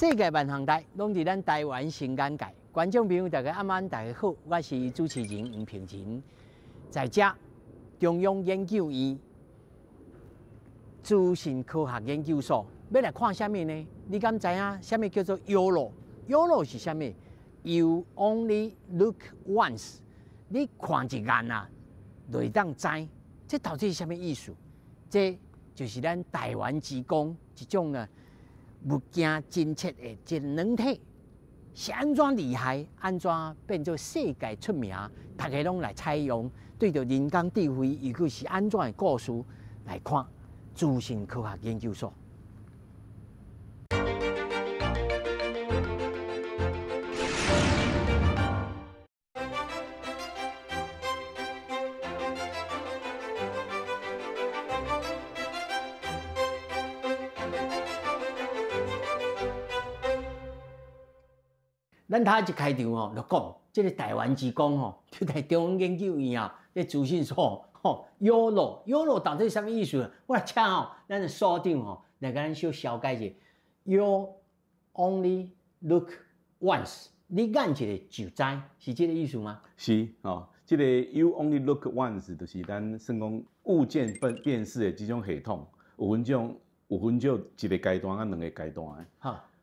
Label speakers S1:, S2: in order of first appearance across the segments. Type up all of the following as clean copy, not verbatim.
S1: 世界萬項代，攏佇咱台灣新眼界。觀眾朋友，大家暗晚大家好，我是主持人黃平仁，在遮中央研究院資訊科學研究所，欲來看啥物呢？你敢知影啥物叫做 YOLO？YOLO 是啥物？You only look once，你看一眼啊，就會當知。這到底是啥物意思？這就是咱台灣之光一種呢物件偵測的這個軟體是按怎厲害？按怎變做世界出名？大家攏來採用，對著人工智慧，尤其是按怎的故事來看，資訊科學研究所。咱頭一開場吼，就講這個台灣之光吼，就佇中央研究院啊，這資訊所吼，YOLO，YOLO 到底啥物意思？我來請吼，咱的所長吼來共咱小紹解者。You only look once，你眼一下就知，是這個意思嗎？
S2: 是吼，這個 You only look once 就是咱算講物件辨辨識的這種系統，有分種，有分做一個階段佮兩個階段的。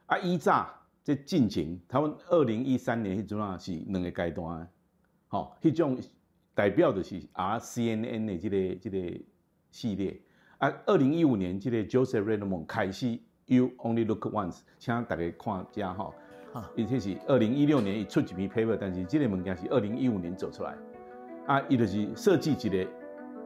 S2: 啊，以早。這進前，他們2013年彼陣啊是兩個階段的，吼，彼種代表就是 RCNN 的這個系列。啊，2015年這個 Joseph Redmon 開始 You Only Look Once，請大家看這吼，伊這是2016年伊出一篇 paper，但是這個物件是二零一五年做出來。啊，伊就是設計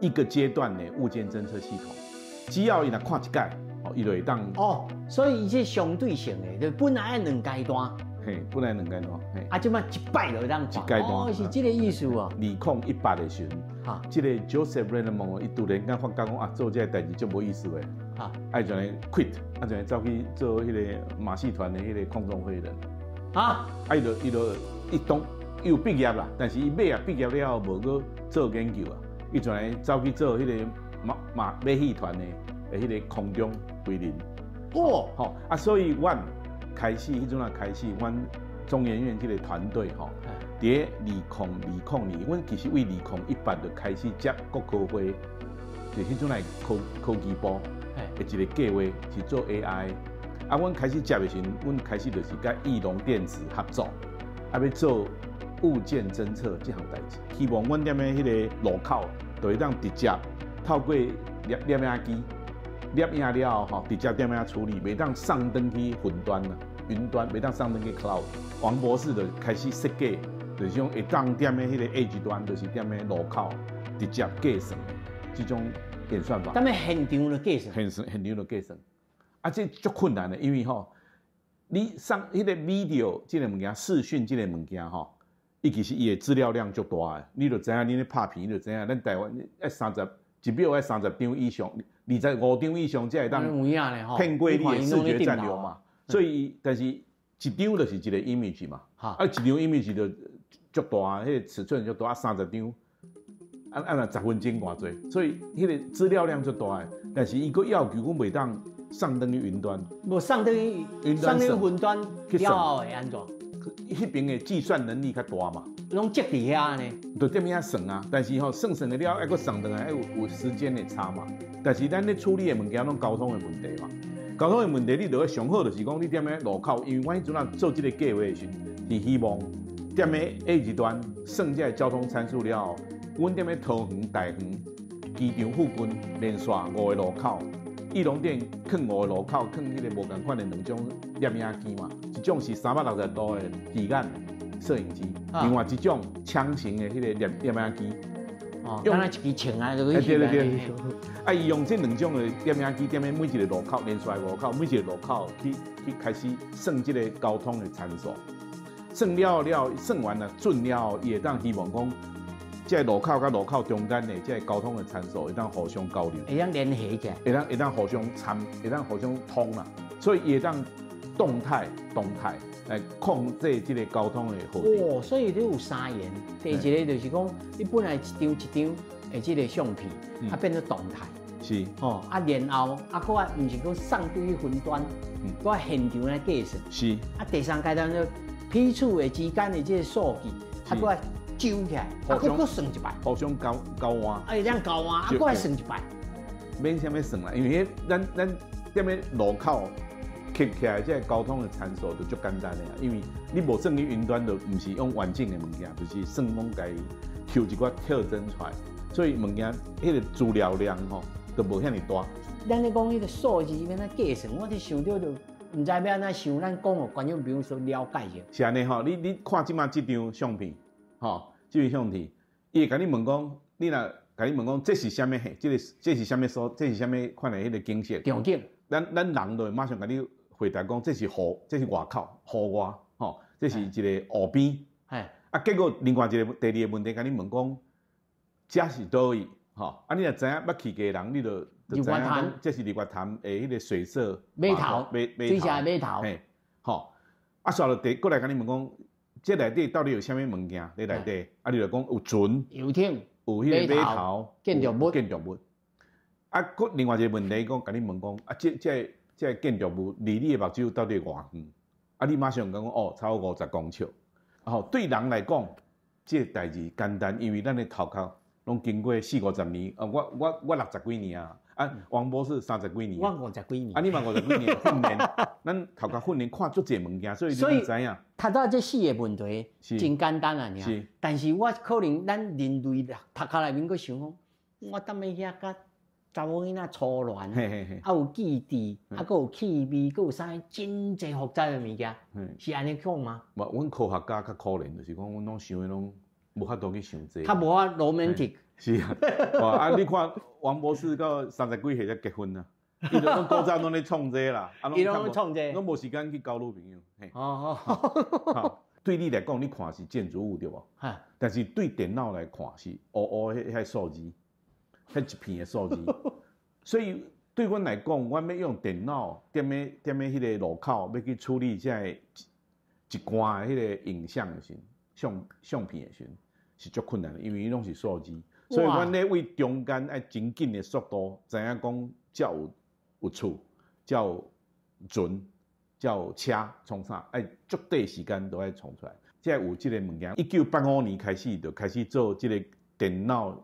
S2: 一個階段的物件偵測系統，只要伊若看一擺，哦，伊就會當
S1: 哦，所以伊這相對性的，就本來愛兩階段，
S2: 嘿，本來兩階段，嘿，
S1: 啊，這擺一擺就會當
S2: 一階段，
S1: 哦，是這個意思哦。
S2: 2018的時陣，這個 Joseph Redmon 伊突然間發覺講啊，做這個代誌足無意思的，愛就來 quit，啊，就來走去做彼個馬戲團的彼個空中飛人，啊，伊就伊當伊有畢業啦，但是伊尾啊畢業了後無閣做研究啊，伊就來走去做彼個馬戲團的彼個空中飛人。吼啊，所以阮開始彼陣啊開始，阮中研院這個團隊吼，佇2020年，阮其實為2018就開始接國科會，就彼陣來科技部的一個計劃是做 AI。啊，阮開始接的時陣，阮開始就是佮義隆電子合作，啊，欲做物件偵測這項代誌，希望阮踮咧彼個路口，就會當直接透過攝影機。攝影了後吼，直接踮遐處理，袂當上轉去雲端啦，雲端袂當上轉去 cloud。王博士就開始設計，就是講會當踮咧彼個 edge 端，就是踮咧路口直接計算的這種演算法。
S1: 踮咧現場就計算。
S2: 現算現場就計算。啊，這足困難的，因為吼，你上彼個 video 這個物件，視訊這個物件吼，伊其實伊的資料量足大的，你就知影你咧拍片，你就知影咱台灣愛三十一秒愛30張以上。25張以上才會當騙過你的視覺暫留嘛，所以但是一張就是一個 image 嘛，啊一張 image 就足大，彼個尺寸足大，啊三十張，啊若10分鐘偌濟，所以彼個資料量足大的，但是伊閣要求阮袂當上轉去雲端，
S1: 無上轉去
S2: 雲端
S1: 上轉去雲端了後會按怎？
S2: 彼邊的計算能力較大嘛，
S1: 攏積佇遐呢？
S2: 就踮遐算啊，但是吼算算了了，愛閣送轉來，愛有時間的差嘛。但是咱咧處理的物件攏交通的問題嘛，交通的問題你著愛上好就是講你踮咧路口，因為阮彼陣啊做這個計劃的時陣，是希望踮咧 edge 端算這個交通參數了後，阮踮咧桃園、大園機場附近連續五個路口，義隆電囥五個路口，囥彼個無仝款的兩種攝影機嘛，一種是360度的魚眼攝影機，另外一種槍型的彼個攝影機。
S1: 哦，用一支槍啊，就
S2: 對對對。啊，伊用這兩種的攝影機，踮咧每一個路口，連續路口，每一個路口去開始算這個交通的參數，算了了，算完了準了後，伊會當希望講，這個路口佮路口中間的這個交通的參數會當互相交流，
S1: 會當聯繫起來，
S2: 會當互相參，會當互相通啦，所以伊會當動態來控制這個交通的號誌。
S1: 哦，所以你有三元，第一個就是講，你本來一張一張的這個相片，啊變做動態。吼啊，然後啊，閣愛毋是閣送對去雲端，閣愛現場來計算。啊，第三階段就彼此的之間的這個數據，啊，閣愛揪起來，啊，閣算一擺。
S2: 互相交換。
S1: 啊，會當交換，啊，閣愛算一擺。
S2: 免啥物算啦，因為彼咱踮咧路口翕起來，這個交通的參數就足簡單的啊。因為你無算去雲端，就毋是用完整的物件，就是算講共抽一寡特徵出來，所以物件彼個資料量吼，就無遐爾大。
S1: 咱咧講彼個數字欲按怎計算，我咧想著就毋知欲按怎想，咱講予觀眾朋友所了解者。
S2: 是按呢吼，你看這馬這張相片，吼，這張相片，伊會共你問講，你若共你問講，這是啥物？這個這是啥物所？這是啥物款的彼個景色？
S1: 場景。
S2: 咱人就會馬上共你回答講，這是戶，這是外口，戶外，吼，這是一個湖邊。啊，結果另外一個第二個問題，共你問講，這是佗位？吼，啊，你若知影捌去過的人，你就就知影講，這是日月潭的彼個水色
S1: 碼頭，水社碼頭。
S2: 嘿，吼，啊，煞落第閣來共你問講，這內底到底有啥物物件？佇內底，啊，你就講有船、
S1: 遊艇、
S2: 有彼個碼頭、
S1: 建築物、
S2: 建築物。啊，閣另外一個問題講，共你問講，啊，這建築物離你的目睭到底偌遠？啊，你馬上講哦，差不多50公尺。吼，對人來講，這個代誌簡單，因為咱的頭殼攏經過四五十年，啊，我六十幾年啊，啊，王博士三十幾年，
S1: 我五十幾年，
S2: 啊，你嘛五十幾年訓練，咱頭殼訓練看足濟物件，所以你攏知影。
S1: 讀到這四個問題真簡單啊，爾。但是我可能咱人類頭殼內面閣想講，我踮咧遐佮查某囡仔初戀，啊有記憶，啊閣有氣味，閣有啥真濟複雜的物件，是按呢講嗎？
S2: 無，阮科學家較可憐，就是講阮攏想的攏無法度去想這。
S1: 較無法 romantic。
S2: 是啊，啊你看王博士到三十幾歲才結婚啊，伊就講古早攏咧創這啦，
S1: 伊攏咧創這，
S2: 攏無時間去交女朋友。哦哦，對你來講，你看是建築物對無？但是對電腦來看是烏烏彼彼數字，彼一片的數字。所以對阮來講，阮欲用電腦踮咧踮咧彼個路口，欲去處理這个一罐的彼個影像的時，相片的時，是足困難的，因為伊攏是數字。所以阮咧佇中間愛真緊的速度，知影講才有厝，才有船，才有車，創啥？愛足短時間都愛創出來。才有這個物件。1985年開始就開始做這個電腦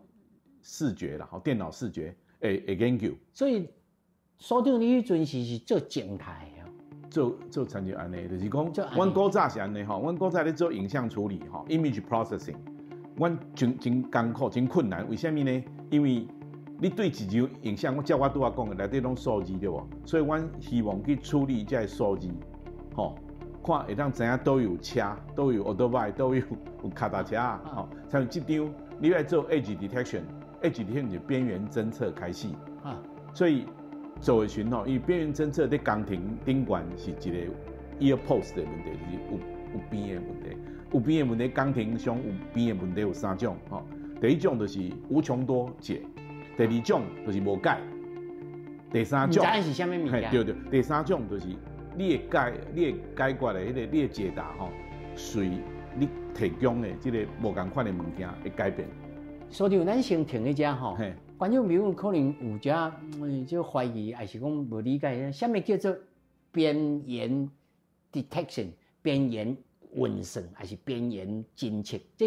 S2: 視覺啦，吼，電腦視覺的研究。
S1: 所以所長，你彼陣時是做靜態的？
S2: 做親像按呢，就是講，阮古早是按呢吼，阮古早咧做影像處理吼，image processing，阮真真艱苦，真困難。為啥物呢？因為你對一張影像，我照我拄仔講的，內底攏數字對無？所以阮希望去處理這个數字，吼，看會當知影佗有車，佗有歐多拜，佗有跤踏車，吼。像這張，你欲做 edge detection，edge detection 是邊緣偵測開始，啊，所以做的時吼，因為邊緣偵測佇工程頂懸是一個 ear post 的問題，就是有邊的問題。有邊的問題，工程上有邊的問題有三種，吼。第一種就是無窮多解，第二種就是無解，第三種
S1: 是啥物物件？
S2: 對對，第三種就是你會解決的彼個你的解答吼，隨你提供的這個無仝款的物件會改變。
S1: 所以咱先停佇遮吼，觀眾朋友可能有遮就懷疑，抑是講無理解，啥物叫做邊緣 detection、邊緣運算，抑是邊緣偵測？這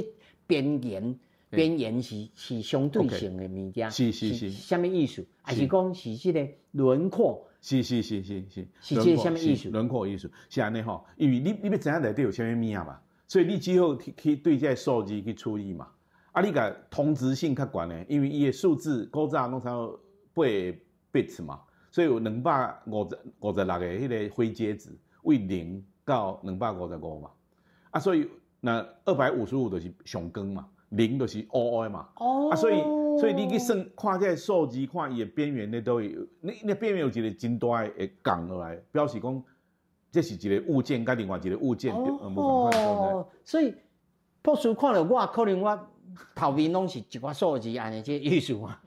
S1: 邊緣是相對性的物件，啥物意思？抑是講是這个輪廓？
S2: 是是是是是，
S1: 是這個啥物意思？
S2: 輪廓意思是按呢吼，因為你欲知影內底有啥物物件嘛，所以你只好去對這个數字去處理嘛。啊，你共同質性較懸的，因為伊的數字古早攏差不多八個 bits 嘛，所以有256個彼個灰階值，為0到255嘛。啊，所以若255就是上光嘛，0就是烏烏的嘛。哦。啊，所以你去算看這个數字，看伊的邊緣咧佗位，你邊緣有一個真大的摃落來，表示講這是一個物件，佮另外一個物件無仝款
S1: 所在。所以博士看著我，可能我頭面攏是一寡數字按呢，這個意思嘛。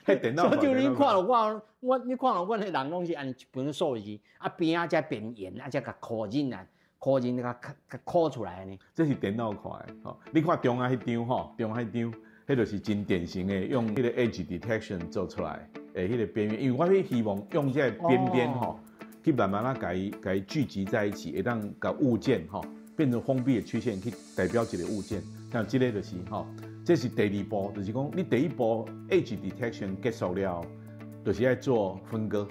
S2: 彼電腦。
S1: 所以你看著我，我你看著阮的人攏是按呢一本數字，啊邊仔才邊緣，啊才共箍進來，箍進共共箍出來按呢。
S2: 這是電腦看的，吼。你看中間彼張吼，中間彼張，彼就是真典型的用彼個 edge detection 做出來的。的彼个邊緣，因為我彼希望用這個邊邊吼，去慢慢仔共伊聚集在一起，會當共物件吼變成封閉的曲線去代表一個物件。像這個就是吼，這是第二步，就是講你第一步 edge detection 結束了，就是愛做分割，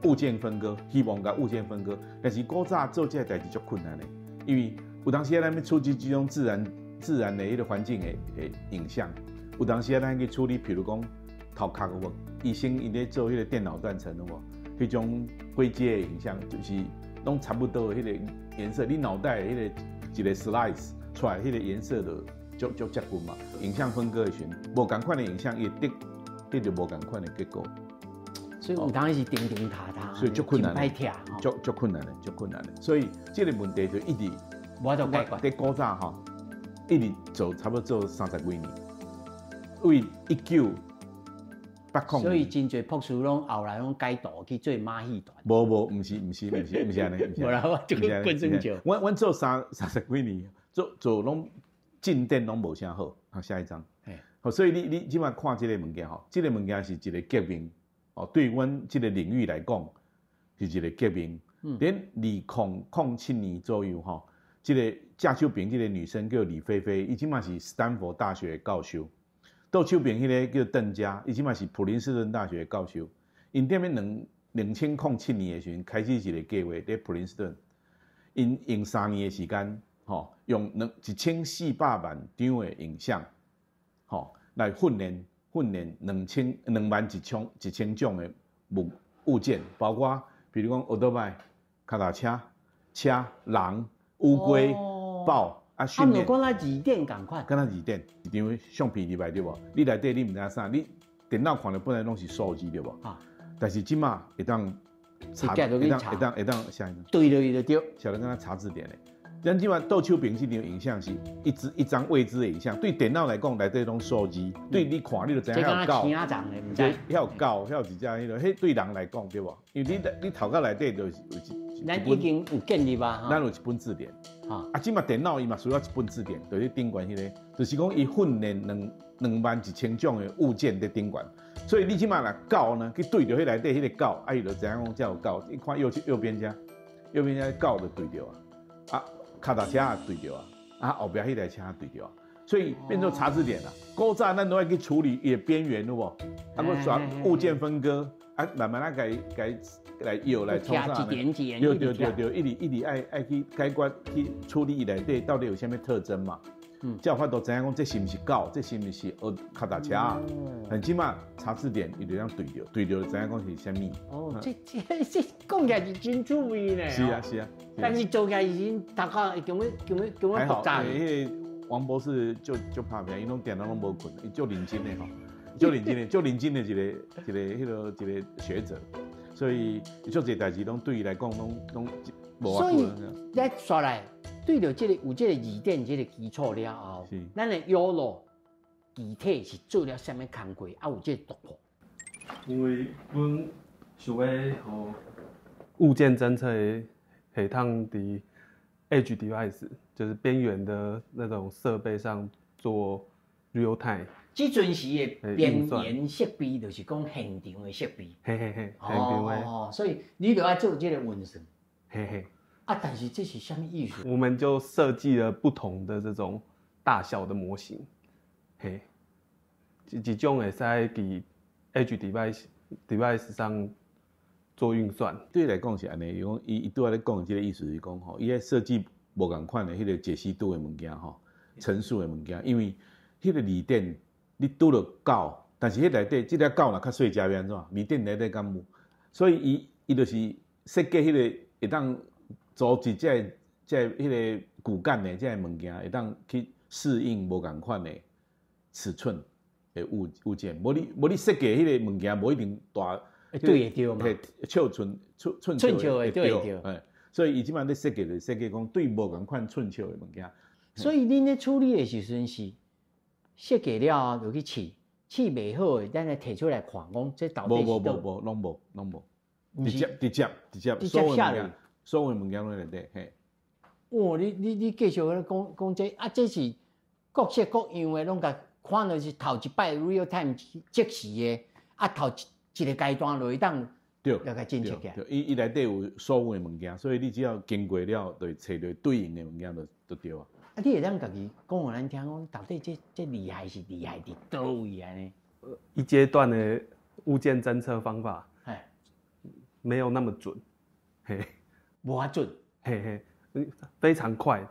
S2: 物件分割，希望共物件分割。但是古早做這個代誌足困難的，因為有當時咱欲處理這種自然的彼個環境的影像，有當時咱去處理，譬如講頭殼有無？醫生伊咧做彼個電腦斷層有無？彼種灰階的影像，就是攏差不多的彼個顏色，你腦袋的彼個一個 slice 出來，彼個顏色就足足接近嘛。影像分割的時陣，無仝款的影像，伊會得著無仝款的結果。
S1: 所以有當時釘釘塌塌，
S2: 所以足困難
S1: 的，
S2: 足困難的，足困難的。所以這個問題就一直
S1: 無法度解決。
S2: 佇古早吼，一直做差不多做30幾年，為1980。
S1: 所以真濟博士攏後來攏改道去做馬戲團。
S2: 無無，毋是毋是毋是毋是按呢，
S1: 無啦，我就滾算笑。
S2: 阮做30幾年，做做攏進展攏無啥好。好，下一張。好，所以你這擺看這個物件吼，這個物件是一個革命。哦，對阮這個領域來講是一個革命。佇2007年左右吼，這個正手邊這個女生叫李飛飛，伊這擺是斯坦福大學教授。倒手邊彼個叫鄧佳，伊這擺是普林斯頓大學教授。𪜶踮咧2007年的時陣開始一個計劃，佇普林斯頓，𪜶用3年的時間，吼，用1400萬張的影像，吼，來訓練21,000種的物件，包括比如講歐多拜、跤踏車、車、人、烏龜、豹啊，訓練。
S1: 啊，敢若字典仝款。
S2: 敢若字典，一張相片入來對無？你內底你毋知影啥，你電腦看著本來攏是數字對無？啊。但是這馬會當查，會當會當會當啥？
S1: 對落去就對。
S2: 曉得敢若查字典的。咱這馬倒手邊這張影像是一支一張未知的影像，對電腦來講內底攏數字，對你看你就知影遐有狗，
S1: 對，
S2: 遐有狗，遐有一隻彼個，彼對人來講對無？因為你頭殼內底就是有一，
S1: 咱已經有建立啊，
S2: 咱有一本字典。啊，這馬電腦伊嘛需要一本字典，就是頂懸彼個，就是講伊訓練21,000種的物件佇頂懸，所以你這馬若狗呢去對著彼內底彼個狗，啊伊就知影講這有狗，你看右邊這，右邊這狗就對著啊，啊。跤踏車也對著啊，啊後壁彼台車對著啊，所以變做查字典啦。古早咱攏愛去處理伊的邊緣，有無？啊，閣煞物件分割，啊，慢慢仔共共來搖來創啥？對對對對，一直一直愛去解決去處理伊內底到底有啥物特徵嘛？才有法度知影講這是毋是狗，這是毋是學跤踏車？但這馬查字典，伊就通對著，對著就知影講是啥物。
S1: 哦，這講起來是真趣味呢。
S2: 是啊是啊。
S1: 但是做起來已經頭殼會強欲強欲強欲複雜。
S2: 彼個王博士就拍拚，伊攏定定攏無睏，伊足認真的吼，足認真的，足認真的一個一個彼個一個學者，所以伊足濟代誌攏對伊來講攏攏無。
S1: 所以咱煞來對著這個有這個字典這個基礎了後，咱的 YOLO 具體是做了啥物工課，啊有這個突破？
S3: 因為阮想欲予物件偵測系統佇 Edge device，就是邊緣的那種設備上做 real time。
S1: 這陣時的邊緣設備就是講現場的設備。
S3: 嘿嘿嘿，現場的。
S1: 哦，所以你就愛做這個運算。
S3: 嘿嘿。
S1: 啊，但是這是啥物意思？
S3: 我們就設計了不同的這種大小的模型，嘿，一種會使佇 Edge device 上做運算。
S2: 對伊來講是按呢，伊講伊伊拄仔咧講這個意思是講吼，伊咧設計無仝款的彼個解析度的物件吼，層數的物件，因為彼個字典你拄著狗，但是彼內底這隻狗若較細隻欲按怎？字典內底敢有？所以伊伊就是設計彼個會當組織這個這個彼個骨幹的這個物件，會當去適應無仝款的尺寸的物件。無你設計彼個物件，無一定大。
S1: 對會著嘛？
S2: 尺寸寸寸
S1: 尺會對會著。
S2: 哎，所以伊這擺咧設計就設計講對無仝款寸尺的物件。
S1: 所以恁咧處理的時陣是設計了後就去試，試袂好的，咱來提出來看，講這到底是
S2: 無無無無，攏無攏無，直接直接直接
S1: 直接寫落，
S2: 所有物件攏內底嘿。
S1: 哦，你繼續咧講講這啊，這是各式各樣的，攏共看著是頭一擺 real time 即時的，啊頭一。一个階段就會當來共偵測起來。
S2: 對，伊內底有所有的物件，所以你只要經過了，就會揣著對應的物件就對啊。
S1: 啊，你會當家己講予咱聽，講到底這厲害是厲害佇佗位按呢？
S3: 一階段的物件偵測方法，沒有那麼準，嘿，
S1: 無遐準，
S3: 嘿嘿，非常快，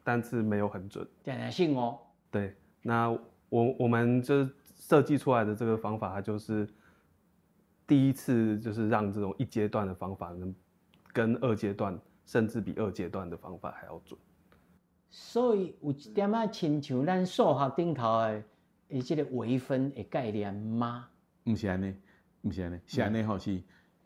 S3: 但是沒有很準。
S1: 定定性哦。
S3: 對，那我們就設計出來的這個方法，它就是第一次就是讓這種一階段的方法能跟二階段，甚至比二階段的方法還要準。
S1: 所以有一點仔親像咱數學頂頭的，伊這個微分的概念嗎？
S2: 毋是按呢，毋是按呢，是按呢吼，是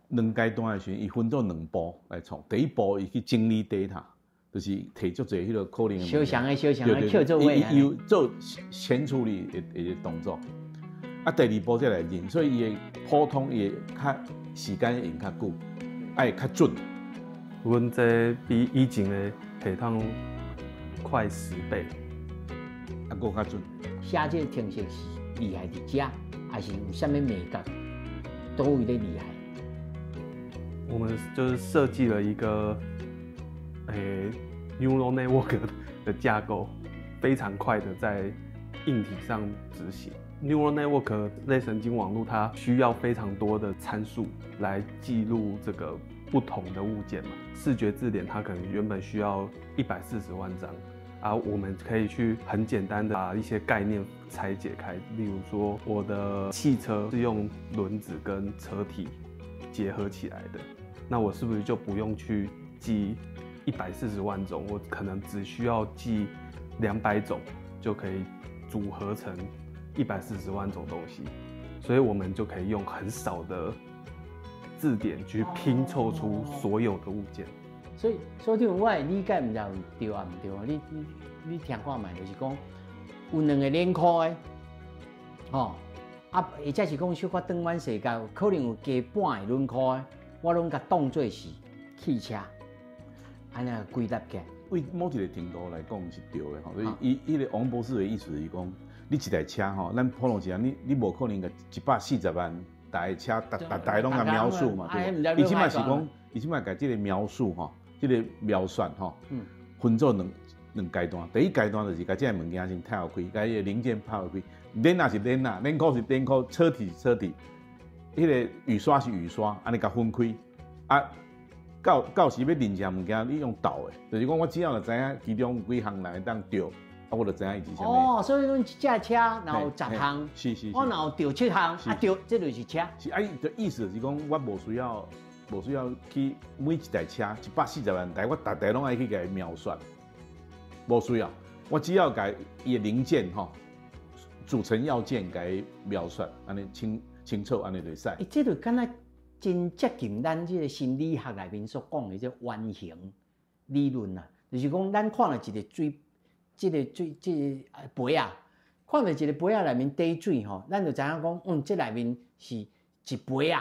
S2: 兩階段的時陣，伊分做兩步來創。第一步，伊去整理 data，就是提足濟彼個可能的。
S1: 相像的，相像的，扣做伙。
S2: 伊有做前處理的動作。啊，第二步才來認，所以伊會普通，伊會較時間用較久，愛較準。
S3: 阮這比以前的系統快10倍，
S2: 啊，閣較準。
S1: 寫這個程式是厲害佇遮，還是有啥物眉角？佗位咧厲害？
S3: 我們就是設計了一個neural network 的架構，非常快的在硬體上執行。Neural network 類神經網絡，它需要非常多的參數來記錄這個不同的物件嘛。視覺字典它可能原本需要140萬張，啊，我們可以去很簡單的把一些概念拆解開，例如說我的汽車是用輪子跟車體結合起來的，那我是不是就不用去記140萬種？我可能只需要記200種就可以組合成140萬種東西，所以我們就可以用很少的字典去拼湊出所有的物件。
S1: 所以，所以我的理解毋知有對啊毋對啊？你聽看覓，就是講有兩個輪箍的，吼啊，或者是講小可轉彎世界，可能有加半個輪箍的，我攏共當做是汽車，按呢歸納起來。
S2: 對某一個程度來講是對的吼，所以伊彼個王博士的意思是講，你一台車吼，咱普通時陣你無可能共140萬台車，逐逐台攏共描述嘛，對無？伊這擺是講，伊這擺共這個描述吼，這個描述吼，分做兩階段。第一階段就是共這个物件先拆開，共伊个零件拆開，輪仔是輪仔，輪箍是輪箍，車體是車體，彼個雨刷是雨刷，按呢共分開啊。到時欲認啥物件，你用鬥的，就是講我只要就知影其中有幾項來當著，啊，我就知影伊是啥物。
S1: 哦，所以阮一隻車若有10項，我若有著七項，啊著，這就是車。
S2: 是啊，伊的意思是講，我無需要去每一台車140萬台，我逐台攏愛去共伊描述，無需要，我只要共伊的零件吼，組成要件共伊描述，按呢清清楚，按呢就會使。
S1: 欸，這就敢若真接近咱這個心理學內面所講的這原型理論啊，就是講咱看著一個水，這個水，這個杯仔，看著一個杯仔內面滴水吼，咱就知影講，這內面是一杯仔，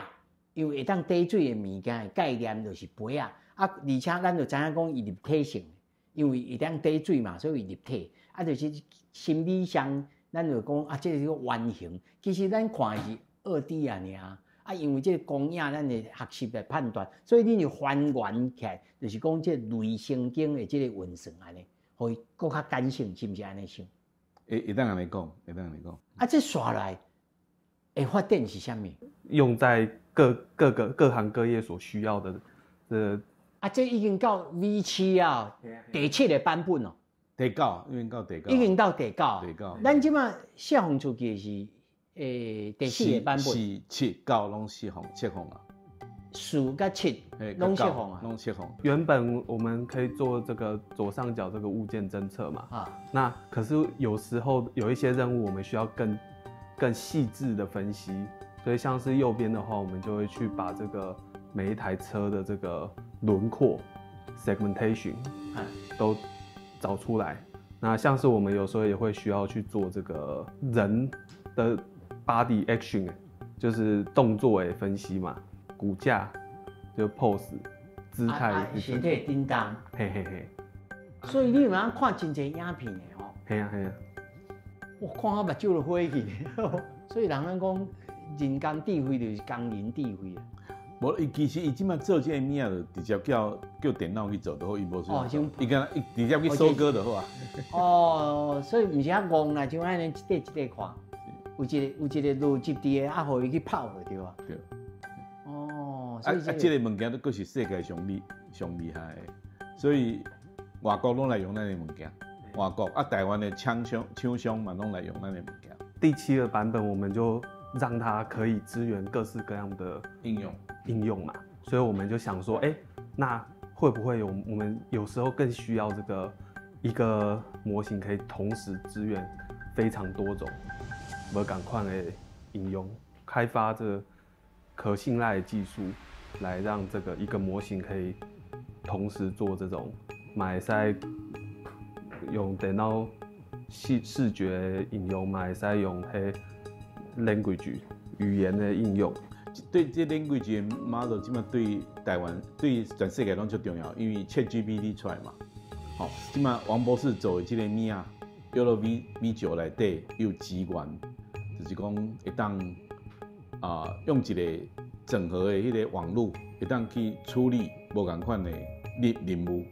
S1: 因為會當滴水的物件的概念就是杯仔，啊，而且咱就知影講伊立體性，因為會當滴水嘛，所以立體，啊，就是心理上，咱就講啊，這個原型，其實咱看的是2D 啊爾。啊，因為這個光影，咱的學習來判斷，所以恁就還原起來，就是講這類神經的這個運算按呢，予伊閣較感性，是毋是按呢想？
S2: 會當按呢講，會當按呢講。
S1: 啊，這紲來會發展是啥物？
S3: 用在各行各業所需要的，
S1: 啊，這已經到 V7啊，第七個版本哦。
S2: 第九，已經到第九。
S1: 已經到第九。
S2: 第九。
S1: 咱這擺釋放出去的是第四個版本。
S2: 四、七、九攏釋放，釋放啊。
S1: 四佮七攏釋放啊。
S2: 攏釋放。
S3: 原本我們可以做這個左上角這個物件偵測嘛。啊。那可是有時候有一些任務，我們需要更細緻的分析，所以像是右邊的話，我們就會去把這個每一台車的這個輪廓 segmentation 都找出來。那像是我們有時候也會需要去做這個人的 body action，就是動作的分析嘛，骨架就 pose 姿態，
S1: 身體叮當，
S3: 嘿嘿嘿。
S1: 所以你有通看真濟影片的吼。
S3: 嘿啊嘿啊。
S1: 我看到目睭都花去。所以人咱講，人工智慧就是工人智慧啊。
S2: 無，伊其實伊這擺做這个物仔，就直接叫電腦去做就好，伊無需要。伊敢若伊直接去收割就好啊。
S1: 哦，所以毋是遐戇啦，像按呢一塊一塊看，有一個邏輯佇个，啊，予伊去跑就對啊。
S2: 對。
S1: 哦，所以
S2: 啊，這个物件都閣是世界上厲害的，所以外國攏來用咱的物件，外國啊，台灣的廠商嘛攏來用咱的物件。
S3: 第7個版本，我們就讓它可以支援各式各樣的
S2: 應用
S3: 應用嘛，所以我們就想說，欸，那會不會有我們有時候更需要這個一個模型可以同時支援非常多種無仝款的應用，開發這個可信賴的技術，來讓這個一個模型可以同時做這種嘛會使用電腦視覺應用，嘛會使用彼 language 語言的應用。
S2: 對這 language model，這擺對台灣、對全世界攏足重要，因為 ChatGPT 出來嘛。吼，這擺王博士做的這個物仔，YOLO V9內底有資源，就是講會當用一個整合的彼個網路，會當去處理無仝款的任務。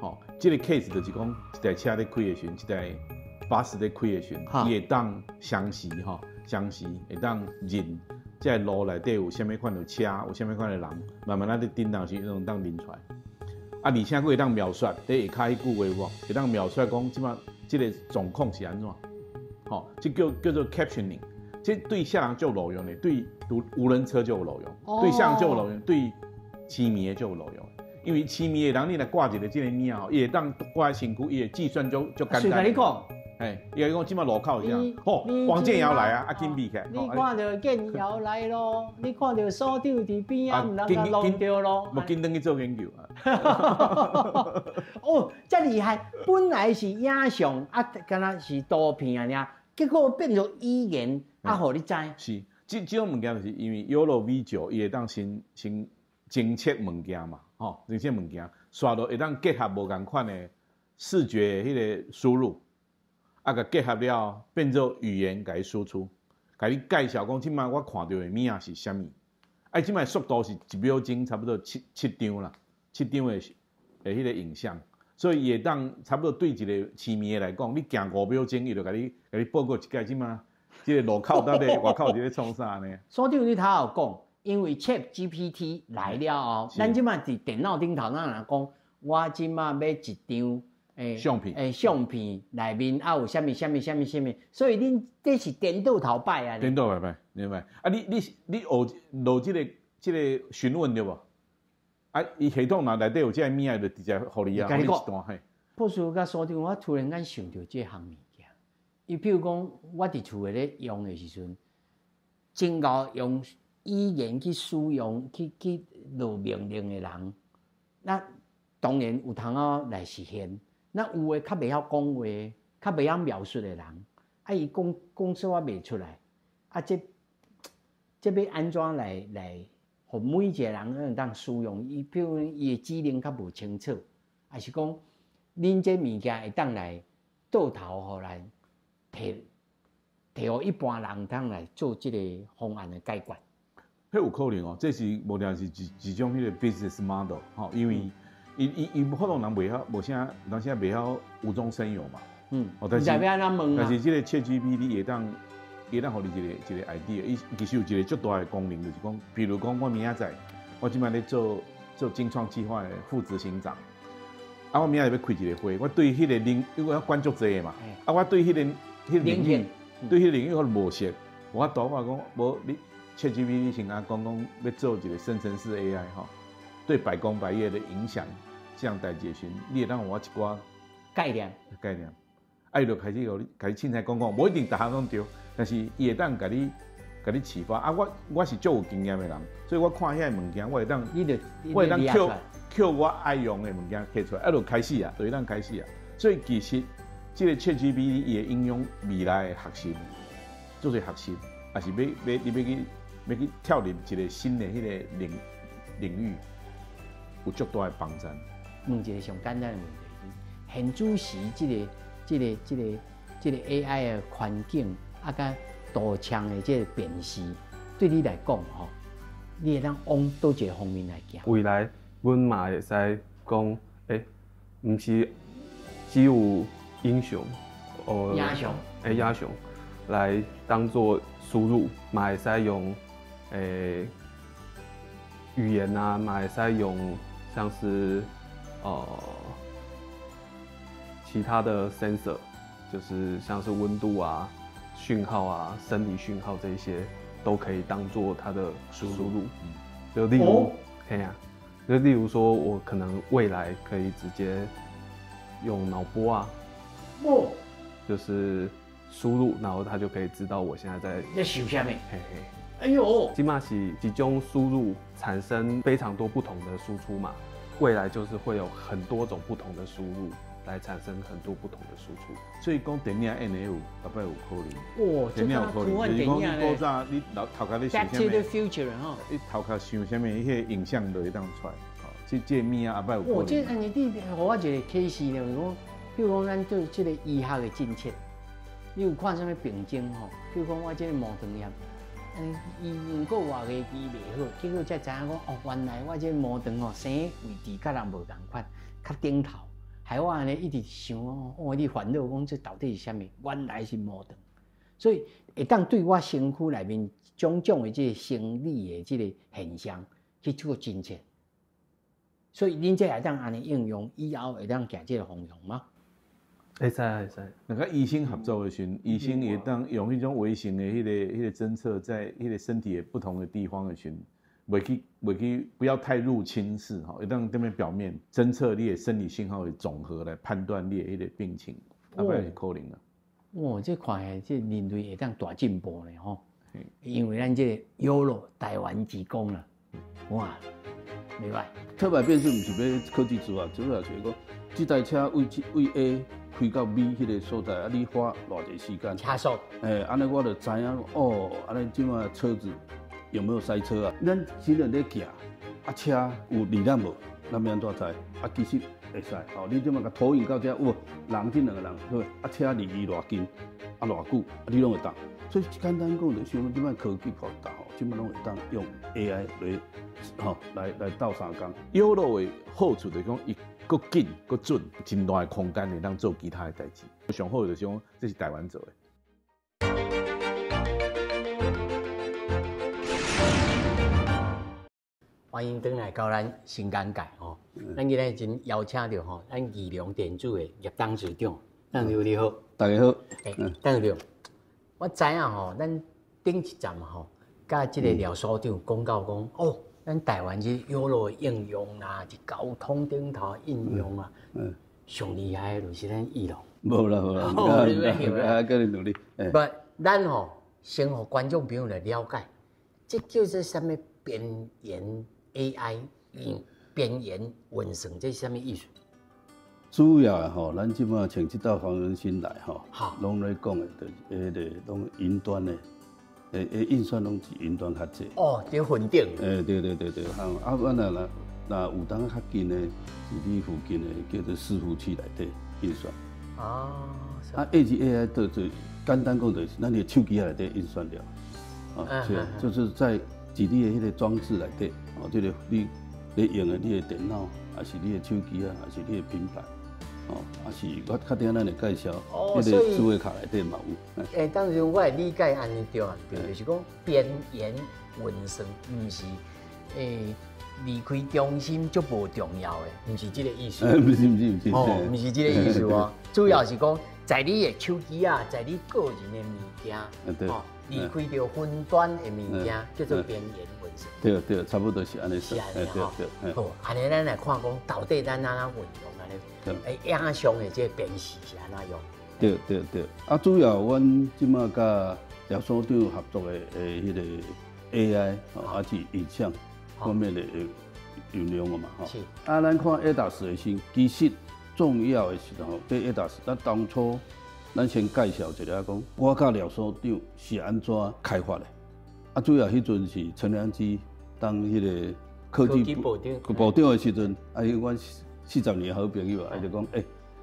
S2: 吼，這個 case 就是講一台車咧開的時陣，一台巴士咧開的時陣，伊會當相時吼，相時會當認這个路內底有啥物款的車，有啥物款的人，慢慢仔咧振動時，攏當認出來。啊，而且閣會當描述，佇下跤彼句話有無？會當描述講這擺這個狀況是按怎？吼，這叫做 captioning，這對啥人足有路用的？對無人車就有路用，對啥人足有路用？對痴迷的足有路用。因為痴迷的人，你若掛一個這个物仔吼，伊會當掛佇身軀，伊會計算足簡單。
S1: 誰共你講？
S2: 哎，伊共你講這擺路口是啥？吼，王建堯來啊，啊緊避開。
S1: 你看著建堯來咯，你看著所長佇邊仔，毋通共弄著咯。
S2: 無緊轉去做研究啊。
S1: 哦，遮厲害！本來是影像啊，敢若是圖片啊爾，結果變做語言啊，予你知。
S2: 是，這種物件就是因為 YOLO V9，伊會當先偵測物件嘛，吼，偵測物件，煞落會當結合無仝款的視覺彼个輸入。啊，共結合了，變做語言共伊輸出，共你介紹講，這擺我看著的物仔是啥物。啊，這擺速度是1秒鐘差不多七張啦，七張的彼个影像，所以伊會當差不多對一個痴迷的來講，你行5秒鐘，伊就共你報告一擺這擺這个路口到底外口佇咧創啥呢？
S1: 所長你頭有講，因為 ChatGPT 來了後，咱這擺佇電腦頂頭，咱若講，我這擺欲一張。
S2: 相片，
S1: 相片內面啊有啥物啥物啥物啥物，所以恁這是顛倒頭擺啊！
S2: 顛倒頭擺，明白？啊，你學落這個詢問對無？啊，伊系統若內底有這个物仔，就直接予你啊，予你一段嘿。
S1: 博士佮所長，我突然間想著這項物件。伊比如講，我佇厝內咧用的時陣，真𠢕用語言去使用去落命令的人，那當然有通仔來實現。那有的較袂曉講話，較袂曉描述的人，啊，伊講講說話袂出來，啊，這欲按怎來，予每一個人會當使用？伊比如伊的指令較無清楚，抑是講恁這物件會當來倒頭予來提提予一般人當來做這个方案的解決。
S2: 彼有可能哦，這是無定是一種彼个 business model 吼，因為伊普通人袂曉，無啥，當時袂曉無中生有嘛。
S1: 哦，但是
S2: 但是這个 ChatGPT 會當予你一個 idea，伊其實有一個足大的功能，就是講，比如講我明仔載，我這擺咧做精創計畫的副執行長，啊，我明仔載欲開一個會，我對彼个領，因為我管足濟的嘛，啊，我對彼個領域，對彼個領域我無熟，無法度我講，無你 ChatGPT 先共講講欲做一個生成式 AI 吼，對百工百業的影響。這項代誌的時陣，你會當予我一寡
S1: 概念，
S2: 概念，啊，伊就開始予你，共你凊彩講講，無一定逐項攏對，但是伊會當共你啟發。啊，我是足有經驗的人，所以我看遐个物件，我會當，我會當抾我愛用的物件摕出來，啊，就開始啊，就會當開始啊。所以其實這个 ChatGPT 伊會影響未來的學習，做濟學習，抑是欲你欲去跳入一個新的彼个領域，有足大的幫助。
S1: 問一個上簡單的問題，現此時這個 AI 的環境啊，佮圖像的這个辨識，對你來講吼，你會當往佗一個方面來行？
S3: 未來阮嘛會使講，毋是只有英雄，
S1: 哦，英雄，
S3: 英雄來當做輸入，嘛會使用語言啊，嘛會使用像是其他的 sensor，就是像是溫度啊、訊號啊、生理訊號這一些，都可以當做它的輸入。就例如，嘿啊，就例如說我可能未來可以直接用腦波啊，就是輸入，然後它就可以知道我現在在
S1: 在想啥物。
S3: 嘿嘿，
S1: 哎呦，
S3: 這馬是一種輸入產生非常多不同的輸出嘛，未來就是會有很多種不同的輸入。來產生很多不同的輸出，
S2: 所以講電影演的有，後擺有可能。
S1: 哇，這個科幻電影
S2: 就是講你古早你頭頭殼咧想啥物
S1: ？Back to the future 吼。
S2: 你頭殼想啥物，彼個影像就會當出來。吼，這個物仔後擺有可能。
S1: 哇，這按呢你予我一個啟示咧，就是講，比如講咱對這個醫學的政策，你有看啥物病症吼？比如講我這個毛腸炎，醫用過外個醫袂好，結果才知影講，哦，原來我這個毛腸吼生的位置佮人無仝款，較頂頭。害我按呢一直想哦，我一直煩惱講這到底是啥物？原來是毛腸，所以會當對我身軀內面種種的這個生理的這個現象去做偵測。所以恁這會當按呢應用，以後會當行這個方向嗎？
S3: 會使會使。
S2: 那個醫生合作的時陣，醫生會當用彼種微型的彼個偵測，在彼個身體的不同的地方的時陣。袂去，不要太入侵式吼，會當踮咧表面偵測你的生理信號的總和來判斷你的彼個病情，後擺是可能啊。
S1: 哇，這看起來這人類會當大進步呢吼，因為咱這個 YOLO 台灣之光啦，哇，袂歹。
S4: 車牌辨識毋是欲科技之外，主要是講這台車位位 A 開到 B 彼個所在，啊，你花偌濟時間？
S1: 車速。
S4: 按呢我就知影哦，按呢這馬車子有沒有塞車啊？咱只能咧行，啊車有離咱無？咱欲按怎知？啊，其實會使哦。你這馬共投影到遮，有人這兩個人，對，啊車離伊偌近，啊偌久，啊你攏會當。所以簡單講，就是像這擺科技發達吼，這擺攏會當用 AI 來吼來鬥相共。
S2: YOLO 的好處就是講，伊閣緊閣準，真大的空間會當做其他的代誌。上好就是講，這是台灣做的。
S1: 歡迎轉來到咱新尷尬吼，咱今日真邀請著吼，咱義隆電子的葉董事長，董事長你好，
S4: 大家好。
S1: 董事長，我知影吼，咱頂一站吼，佮這個廖所長講到講，哦，咱台灣這 YOLO 的應用啦，這交通頂頭應用啊，上厲害的就是咱義隆。
S4: 無啦無啦，啊，閣咧努力。
S1: 不，咱吼先予觀眾朋友來了解，這叫做啥物邊緣 AI 邊緣運算，這是啥物意思？
S4: 主要吼，咱這馬像這道黃仁勳來吼，攏咧講的，就是彼個攏雲端的，運算攏是雲端較濟。
S1: 哦，佇雲頂。
S4: 對對對對，啊，阮若若有當較近的，是你附近的叫做伺服器內底運算。
S1: 哦。
S4: 啊，Edge AI 就簡單講就是，咱的手機內底運算了。啊，是啊，就是在佇你的彼個裝置內底，哦，這個你用的你的電腦，還是你的手機啊，還是你的平板，哦，還是我較頂咱會介紹，彼個智慧卡內底嘛有。
S1: 當時我的理解按呢對啊，對，就是講邊緣運算，毋是離開中心就無重要的，毋是這個意思。
S4: 毋是毋是毋是，
S1: 哦，毋是這個意思哦，主要是講在你的手機啊，在你個人的物件，哦。離開著雲端的物件，叫做邊緣運算。
S4: 對對，差不多是按呢算。
S1: 是按呢吼。好，按呢咱來看講，到底咱按怎運用按呢？影像的這個辨識是按怎用？
S4: 對對對，啊，主要阮這馬佮廖所長合作的彼個 AI，啊是影像方面的應用嘛吼。
S1: 是。
S4: 啊，咱看 ADAS 的時，其實重要的是吼，對 ADAS，咱當初。咱先介紹一下，講我佮廖所長是按怎開發的。啊，主要彼陣是陳良基當彼個科技部部長的時陣，啊，阮40年好朋友啊，伊就講，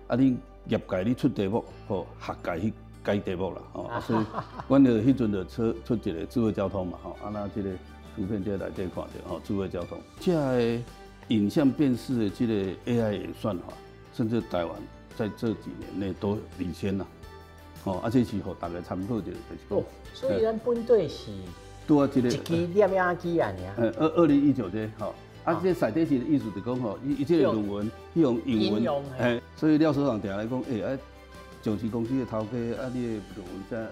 S4: 啊，恁業界你出題目，予學界去改題目啦，吼，啊，所以阮就彼陣就出一個智慧交通嘛，吼，啊，那這個圖片這內底看著吼，智慧交通，這个影像辨識的這個 AI 演算法，甚至台灣在這幾年內都領先啦，吼，啊，這是予大家參考者，就是講，
S1: 所以咱本地是
S4: 拄啊，這個
S1: 一支攝影機啊，爾，2019
S4: 這吼。啊，這賽底是的意思就講吼，伊這個論文，彼用引文，嘿，所以廖所長定來講，欸，啊，上市公司的頭家，啊，你的論文遮，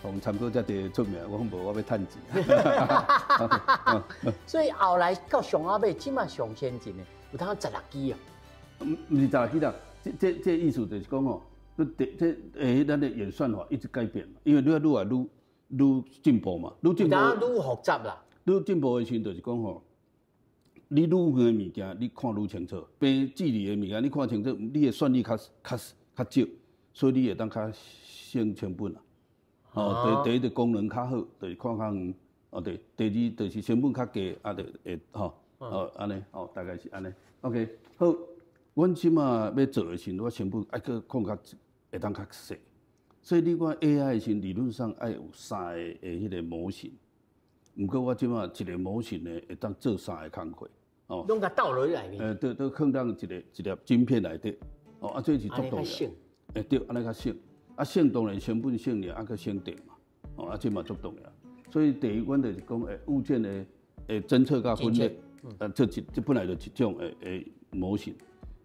S4: 予參考遮濟出名，我講無，我欲趁錢。
S1: 所以後來到上後尾，這馬上先進的，有通16支啊？
S4: 毋是十六支啦，這意思就是講吼，這咱的演算法一直改變，因為愈來愈來愈愈進步嘛，愈進步，
S1: 愈複雜啦。
S4: 愈進步的時陣就是講吼。你愈遠的物件，你看愈清楚；平距離的物件，你看清楚，你的算力較少，所以你會當較省成本啦。哦，第一個功能較好，就是看較遠。哦，對，第二就是成本較低，啊，就會吼，哦，按呢，哦，大概是按呢。OK，好，阮這馬欲做的時陣，我成本愛閣控較會當較細。所以你看 AI 的時陣，理論上愛有三个的彼個模型。毋過我這馬一個模型呢，會當做三个工課。
S1: 哦，攏共倒落去內面。
S4: 欸，對，都囥佇一個一粒晶片內底。哦，啊，這是足重要。欸，對，按呢較省。啊，省當然成本省爾，啊，閣省電嘛。哦，啊，這嘛足重要。所以第一，阮就是講，欸，物件的偵測佮分類，這本來就一種的模型。